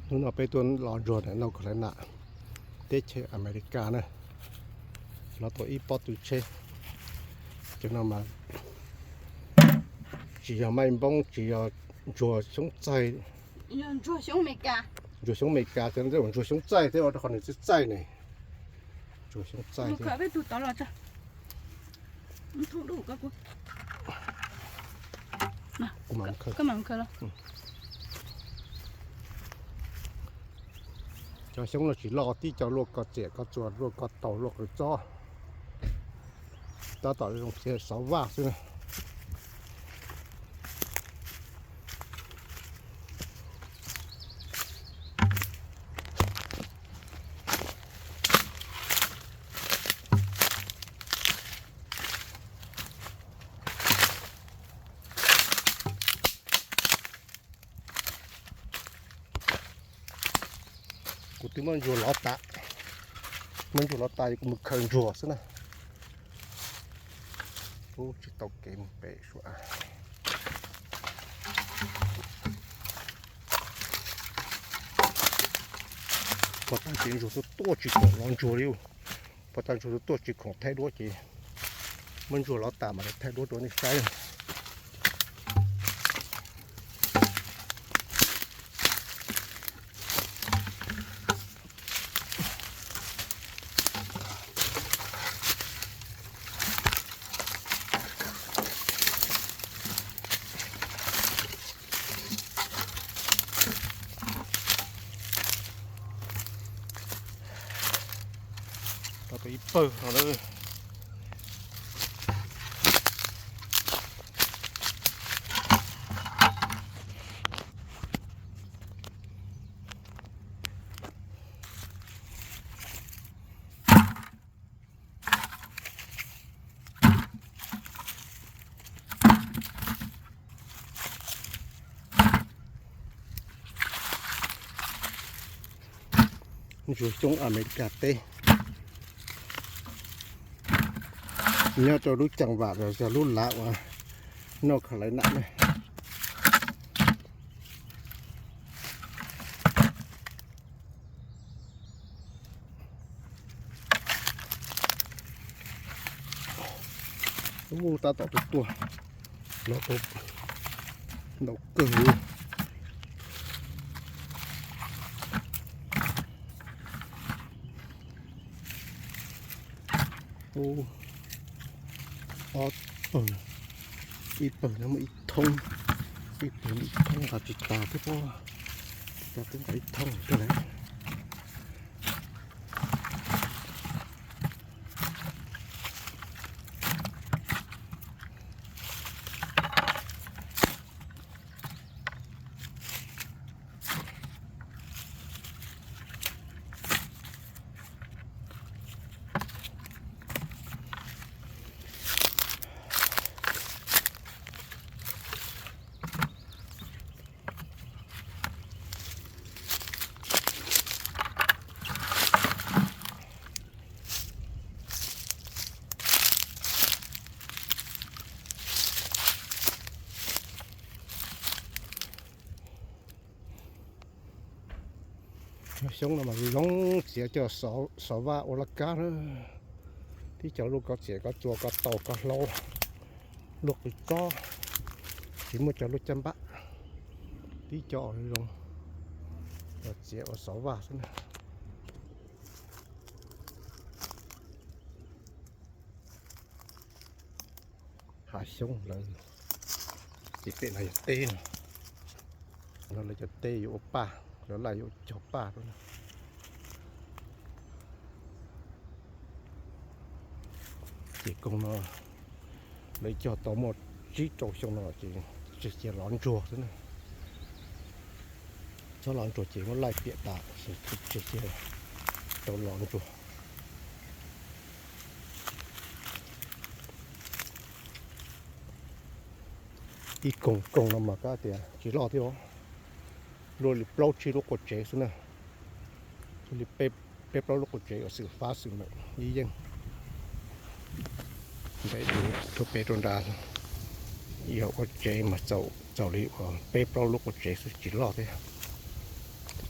Hnub no peb tuaj los ntsuag ntawm North Carolina, teb chaws Amelikas na, los tau ib pob tw tsheb. Cov no mas tsis yog maij npoob, tsis yog ntsuag xyoob txaij. Ntsuag xyoob Amelikas, cov no ntsuag xyoob txaij thiab, rau qhov nws txaij txaij ne. Ntsuag xyoob txaij thiab. Cov xyoob no tsis loj, tib co luaj koj txiam koj txuas, luaj koj taus, luaj qws txob, tab tom zoo xyov xov vaj xwb na. Kuv twb muab ntsuag lov tas, muab ntsuag lov tas es kuv mus khaws ntsuag xwb na. Ub, tsis tau kev mus pem sua. Pov tag ces ntsuag tuaj tuaj tsis khoom lov ntsuag li. Pov tag ntsuag tuaj tuaj tsis khoom thaij duab ces muab ntsuag lov tas mas thaij duab rau nej saib. Tau ib pawg no na. Ntsuag xyoob Amelikas teb nyob rau lub ceev vam los yog lub lav uas North Carolina ne. Ub, tab tom tuaj tuaj los tau ntau kawg li. Ub, ob pawg, ib pawg no muaj ib thoob, ib pawg muaj ib thoob nqa tsis tas thiab pob, tsis tas twb nqa ib thoob thiab lawm. Xyoob no mas zoo txiav coj xov vaj ua laj kab na. Tib co luaj koj txiam koj txuas koj taus koj hlau, luaj qws txob, tsis muaj cov luaj caj npab, tib co zoo txiav ua xov vaj xwb na. Hav xyoob lawv ces pem no yog teb no, no lawv cov teb yuav ua paj, cov laj yuav ua cog paj rau na. Ces koog no lawv cog tau muaj tsib rau xyoo no ces tseg cia lov ntsuag xwb na. Txhob lov ntsuag ces muab laij piam tas, tseg cia rau lov ntsuag. Ib koog koog no mas kab tias tsis loj thiab os, luaj li plaub tsib lub qua tsev xwb na. Li peb plaub lub qua tsev uas xwm fab xwm meem ib yeej. Ntev rau peb rau nrad, yog qua tsev mas txaus li uas peb plaub lub qua tsev xwb tsis loj thiab.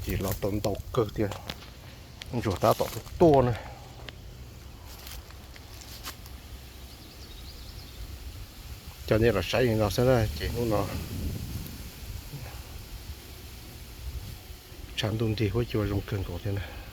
Ces los tau ntau kawg thiab, ntsuag tab tom tuaj na. Coj nej los saib li no xwb na, ces hnub no tshav ntuj nrig huab cua zoo kawg nkaus thiab na.